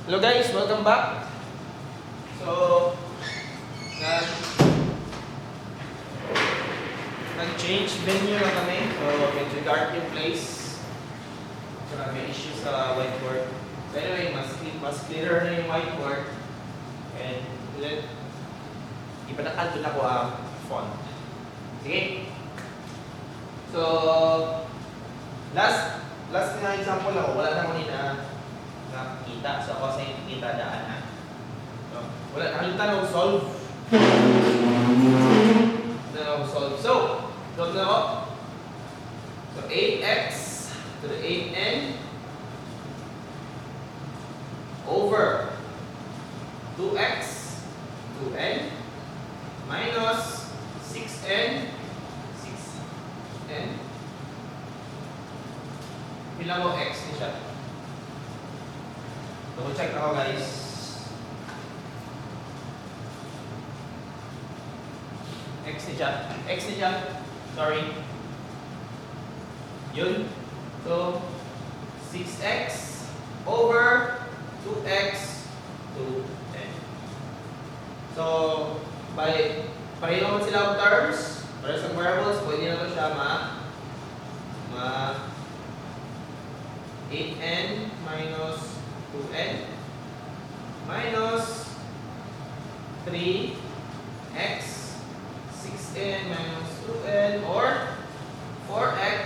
Hello guys, welcome back. So, nag-change venue na kami. So, medyo dark yung place. So, may issue sa whiteboard. So anyway, mas clearer na yung whiteboard. And let ipanakal ko na ko ang font. Sige. So, last na example ako, wala na ko ni na nakita. So, ako sa yung kita daan na. So, wala, nakalimutan ako solve. Na ako solve. So, solve na ako. So, 8x to the 8n over 2x 2n minus 6n 6n. Bilang ko x ni siya. Double check ako, guys. X ni siya. X ni siya. Sorry. Yun. So, 6x over 2x 2n. So, by pareho man sila og terms, pareho sa variables, pwede na to siya ma 8n minus 2n minus 3x 6n minus 2n or 4x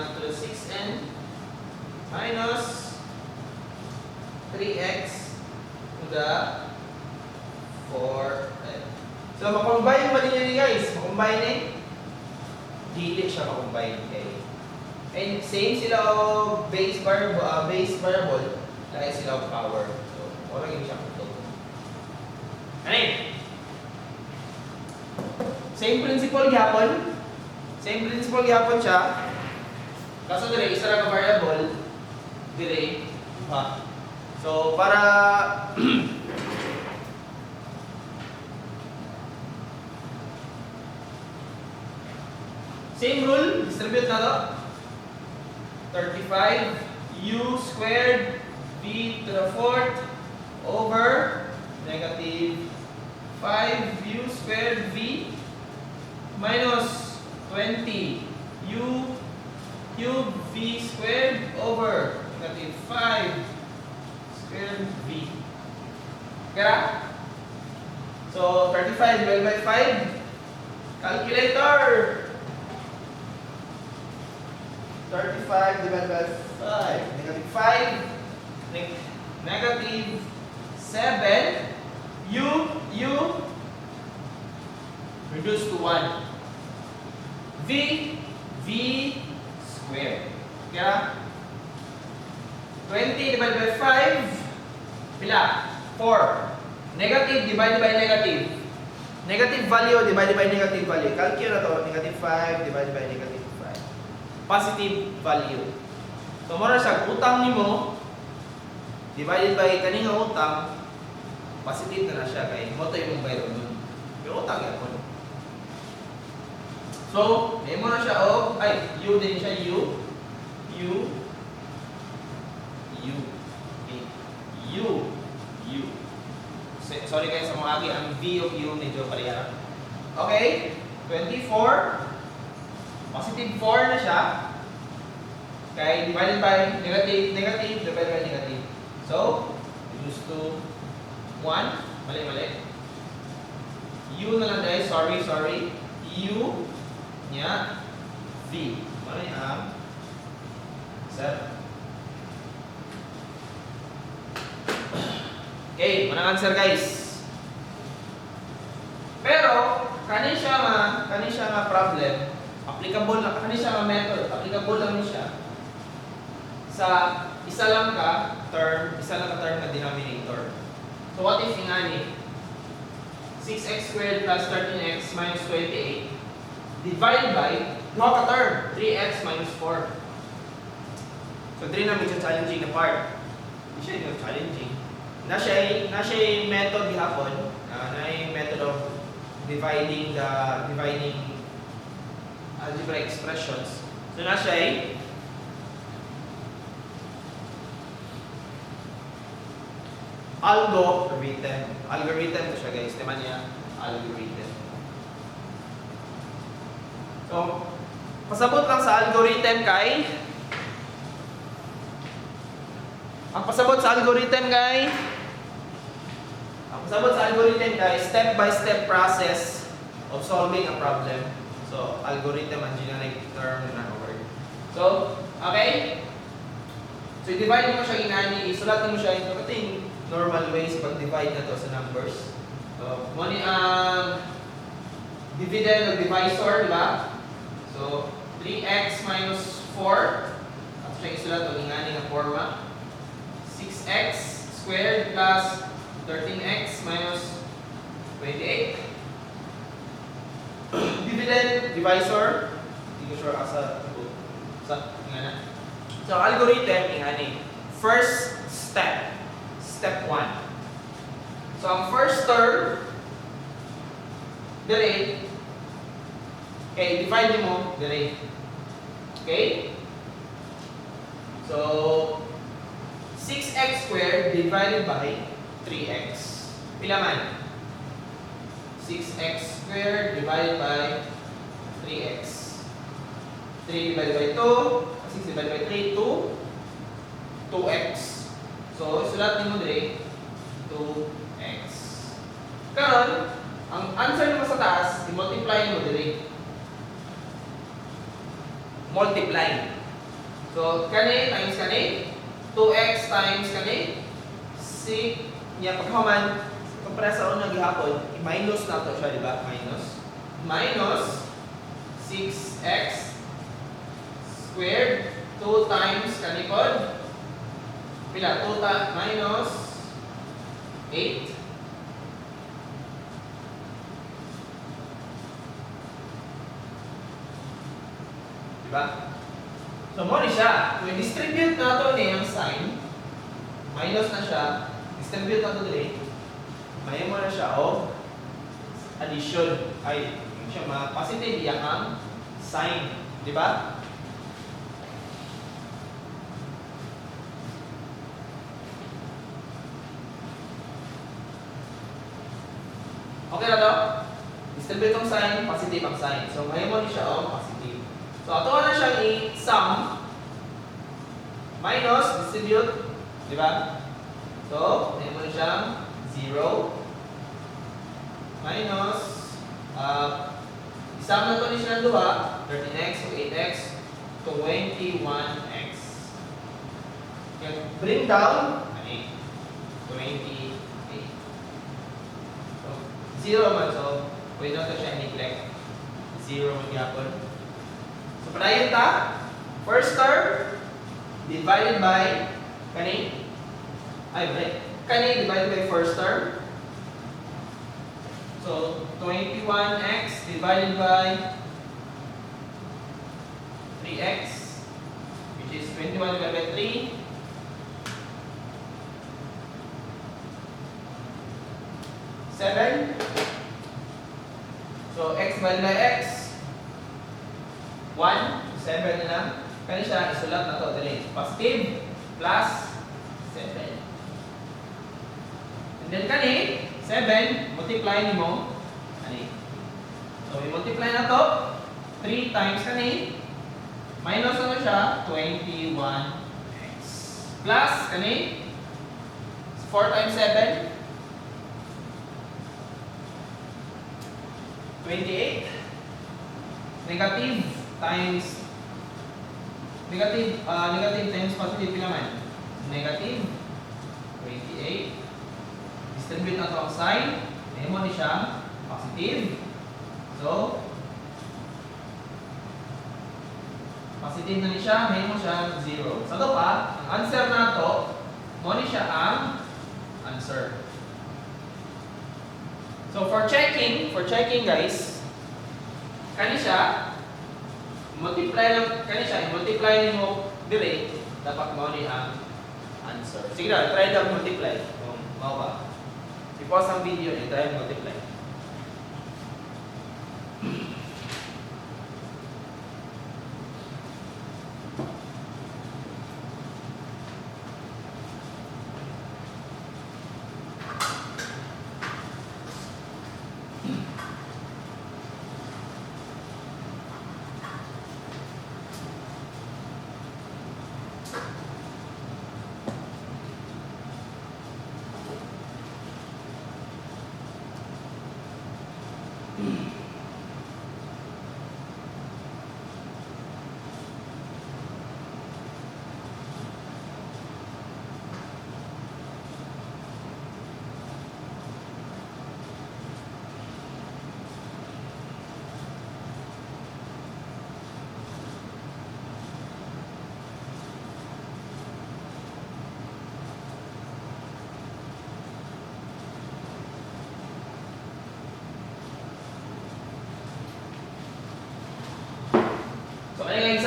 to the 6n minus 3x to the 4n. So, makombine ba ninyo ni guys? Makombine eh? Dili siya makombine kay. And same sila og base variable, lahi sila og power. So, wala gyud siya kutob. Ano yun? Same principle gyapon. Same principle gyapon siya. Kaso dire isa ra ka variable, dire duha. So para same rule, distribute na to. 35 u squared v to the fourth over negative 5 u squared v minus 20 u cube v squared over negative 5 squared v. Kaya? So, 35 divided by 5. Calculator! 35 divided by 5. Negative 5. Negative 7. U, U, reduced to 1. V, V squared. Kaya, 20 divided by 5, pila? 4. Negative divided by negative. Negative value divided by negative value. Calculate na to. Negative 5 divided by negative 5. Positive value. So, mura siya, utang nimo divided by kani nga utang, positive na na siya kay mo to imong bayron dun. Pero utang gyapon. So, may na siya og ay u din siya u u u, okay. U u. Sorry guys, sa mga agi ang v of u medyo pareha. Okay, 24, positive 4 na siya. Kay divided by negative, negative, divided by negative. So, reduce to 1. Mali, mali. U na lang guys, sorry, sorry. U nya V. Ano yung ang answer? Okay, manang answer, guys. Pero kani siya nga problem, applicable lang kani siya nga method, applicable lang ni siya sa isa lang ka term, isa lang ka term na denominator. So what if ingani 6x squared plus 13x minus 28 divided by duha ka term, 3x minus 4? So diri na medyo challenging na part. Di siya yung challenging. Na siya method gihapon, na yung method of dividing algebra expressions. So na siya. Algorithm. Algorithm to siya, guys. Di ba niya? Algorithm. So, pasabot lang sa algorithm kay ang pasabot sa algorithm kay ang pasabot sa algorithm kay step by step process of solving a problem. So, algorithm ang generic term na word. So, okay? So, i-divide mo siya inani, isulat mo siya into ito yung normal ways pag-divide na to sa numbers. So, mo ni ang dividend o divisor, di ba? So, 3x minus 4. At siya isulat ang ingani nga forma. 6x squared plus 13x minus 28. Dividend, divisor, hindi ko sure asa sa nga na. So, algorithm, ingani. First step. Step 1. So, ang first term, dire, okay, divide mo, dire. Okay? So, 6x squared divided by 3x. Pila man? 6x squared divided by 3x. 3 divided by 2, 6 divided by 3, 2, 2x. So, isulat nimo dire, 2x. Karon, ang answer nimo sa taas, i-multiply mo dire. Multiply. So, kani times kani, 2x times kani, 6, niya paghuman, kumpara sa una gihapon, i-minus na to siya, di ba? Minus. Minus 6x squared 2 times kani pod. Pila? 2 minus 8. Diba? So, mo ni siya. Kung i-distribute na to ni ang sign, minus na siya, distribute na to diri, mahimo na siya og addition. Ay, yun siya, ma-positive iyang ang sign. Di ba? Okay na to? Distribute ang sign, positive ang sign. So, mahimo ni siya og positive. So, ato na siyang i-sum minus, distribute, di ba? So, mahimo ni siyang 0 minus, isama na to ni siya ng duha, 13x o 8x, 21x. Yan, bring down, ano 28. So, 0 man, so, pwede na ito siya neglect. 0 man gyapon. So, padayon ta, first term, divided by, kani, ay, mali, kani divided by first term. So, 21x divided by 3x, which is 21 divided by 3, 7. So, x divided by x, 1, 7 na lang. Kani siya, isulat na to. Dali. Positive plus 7. And then kani, 7, multiply nimo. Kani. So, i-multiply na to. 3 times kani, minus ano siya, 21x. Plus, kani, 4 times 7, 28. Negative times negative, negative times positive pila man? Negative 28. Distribute na to ang sign. Mahimo ni siya positive. So, positive na ni siya, mahimo siya 0. Sa to pa, ang answer na to, mo ni siya ang answer. So for checking, guys, kani siya, multiply lang, kani siya, multiply nimo dire, dapat mo ni ang answer. Sige na, try daw multiply. Kung mao ba. I-pause ang video niyo, try multiply.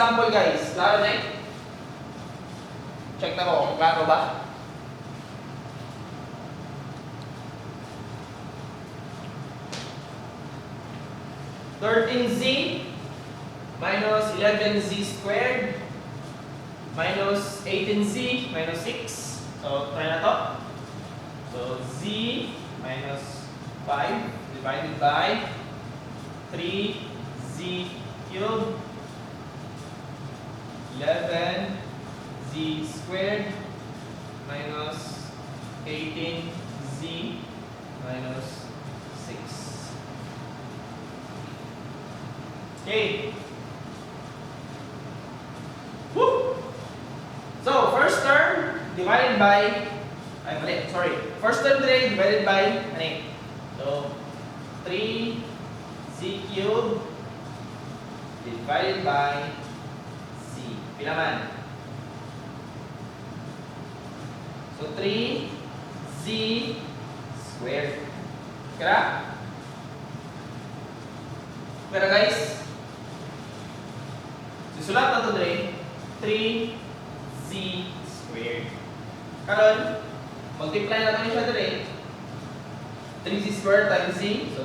example, guys. Klaro na eh? Check na ko kung klaro ba. 13z minus 11z squared minus 18z minus 6. So, try na to. So, z minus 5 divided by 3z cubed 11z squared minus 18z minus 6. Okay. Woo! So, first term divided by, ay mali, sorry. First term 3 divided by, ano eh? So, 3z cubed divided by z. Pila man? So, 3z squared. Kira? Pero guys, susulat na to dre, 3z squared. Karon, multiply na to siya dre. 3z squared times z, so